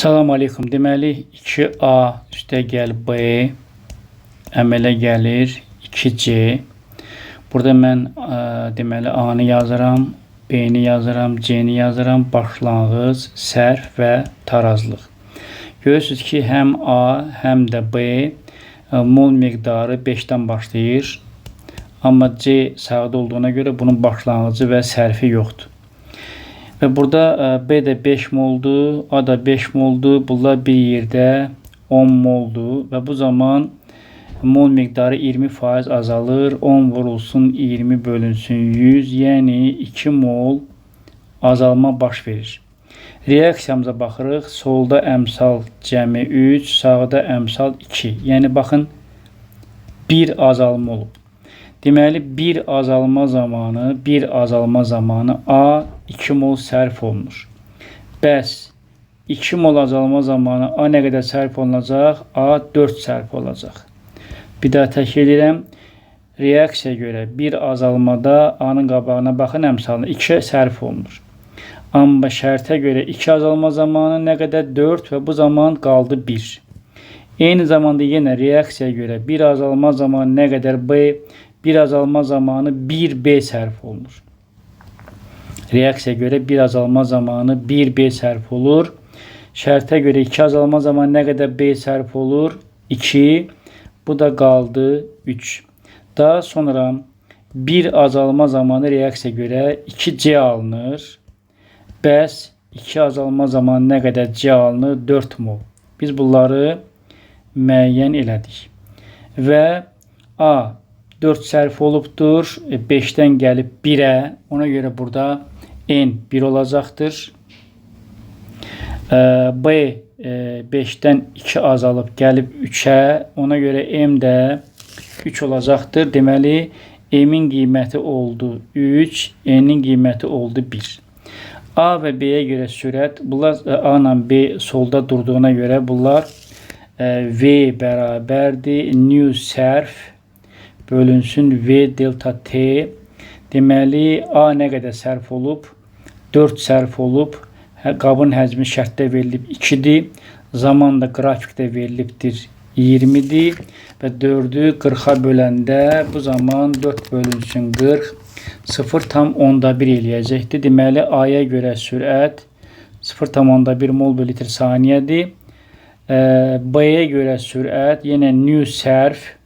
Salam aleykum. Deməli 2A üstəgəl B əmələ gəlir 2C. Burada mən deməli A-nı yazıram, B-ni yazıram, C-ni yazıram. Başlanğıc, sərf və tarazlıq. Görürsünüz ki, həm A, həm də B mol miqdarı 5-dən başlayır. Amma C sağda olduğuna görə bunun başlanğıcı və sərfi yoxdur. Və burada B də 5 moldur, A da 5 moldur. Bunlar bir yerdə 10 moldur və bu zaman mol miqdarı 20% azalır. 10 vurulsun 20 bölünsün 100, yəni 2 mol azalma baş verir. Reaksiyamıza baxırıq. Solda əmsal cəmi 3, sağda əmsal 2. Yəni baxın 1 azalma olub. Deməli 1 azalma zamanı, 1 azalma zamanı A 2 mol sərf olunur. Bəs 2 mol azalma zamanı A nə qədər sərf olunacaq? A 4 sərf olacaq. Bir daha təkrar edirəm. Reaksiyaya görə 1 azalmada A-nın qabağına baxın əmsalına 2 sərf olunur. Amma şərtə görə 2 azalma zamanı nə qədər? 4 və bu zaman qaldı 1. Eyni zamanda yenə reaksiyaya görə 1 azalma zamanı nə qədər B, 1 azalma zamanı 1B sərf olunur. Reaksiyaya görə 1 azalma zamanı 1B sərf olur. Şərtə görə 2 azalma zamanı nə qədər B sərf olur? 2. Bu da qaldı 3. Daha sonra 1 azalma zamanı reaksiyaya görə 2C alınır. Bəs 2 azalma zamanı nə qədər C alınır? 4 mol. Biz bunları müəyyən elədik. Və A 4 sərf olubdur. 5-dən gəlib 1-ə. Ona görə burada N 1 olacaqdır. B 5-dən 2 azalıb gəlib 3-ə. Ona görə M də 3 olacaqdır. Deməli, M-in qiyməti oldu 3, N-in qiyməti oldu 1. A və B-yə görə sürət, bunlar A ilə B solda durduğuna görə bunlar V bərabərdir nu sərf bölünsün V delta T. Deməli, A nə qədər sərf olub? 4 sərf olub. Qabın həcmi şərtdə verilib 2-dir. Zaman da qrafikdə verilibdir 20-dir. Və 4-ü 40-a böləndə bu zaman 4 bölünsün 40 0,1 eləyəcəkdir. Deməli, A-ya görə sürət 0,1 mol bölü litr saniyədir. B-yə görə sürət yenə nu sərf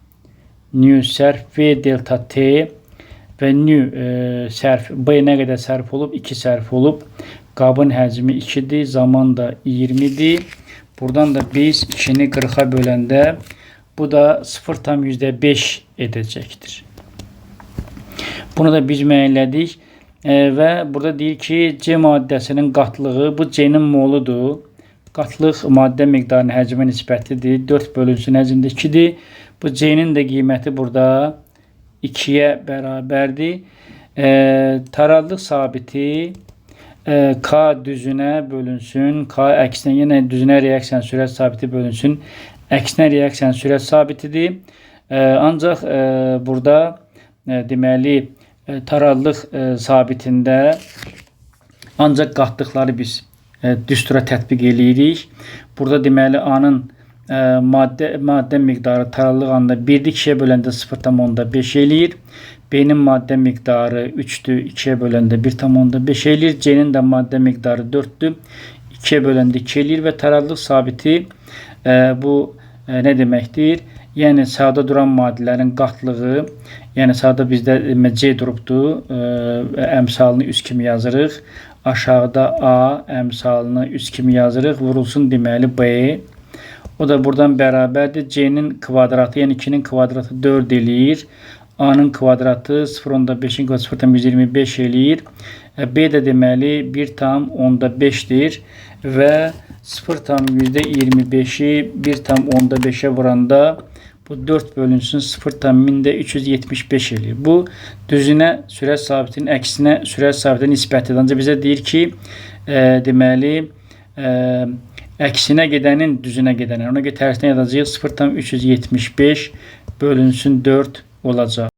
V delta T və nu sərf B nə qədər sərf olub? 2 sərf olub. Qabın həcmi 2-dir, zaman da 20-dir. Buradan da biz 2-ni 40-a böləndə bu da 0,5 edəcəkdir. Bunu da biz müəyyənlədik. Və burada deyir ki, C maddəsinin qatlığı, bu C-nin moludur. Qatlıq maddə miqdarının həcmə nisbətidir. 4 bölünsün həcmdə 2-dir. Bu C-nin də qiyməti burada 2-yə bərabərdir. Tarazlıq sabiti K düzünə bölünsün. K əksinə yenə düzünə reaksiyanın sürət sabiti bölünsün. Əksinə reaksiyanın sürət sabitidir. Ancaq burada deməli tarazlıq sabitində ancaq qatlıqları biz düstura tətbiq eləyirik. Burada deməli A-nın maddə miqdarı tarazlıq anında 1-dir, 2-yə böləndə 0,5 eləyir. B-nin maddə miqdarı 3-dür, 2-yə böləndə 1,5 eləyir. C-nin də maddə miqdarı 4-dür, 2-yə böləndə 2 eləyir və tarazlıq sabiti bu nə deməkdir? Yəni sağda duran maddələrin qatlığı, yəni sağda bizdə C durubdur, əmsalını üst kimi yazırıq. Aşağıda A əmsalını üst kimi yazırıq. Vurulsun deməli B. O da buradan bərabərdir. C-nin kvadratı, yəni 2-nin kvadratı 4 eləyir. A-nın kvadratı 0,5-in kvadratı 0,125 eləyir. B də deməli 1,5-dir və 0,25-i 1,5-ə vuranda bu 4 bölünsün 0,375 eləyir. Bu düzünə sürət sabitinin əksinə sürət sabitinin nisbətidir. Ancaq bizə deyir ki, deməli əksinə gedənin düzünə gedənin. Ona görə tərsinə yazacağıq. 0,375 bölünsün 4 olacaq.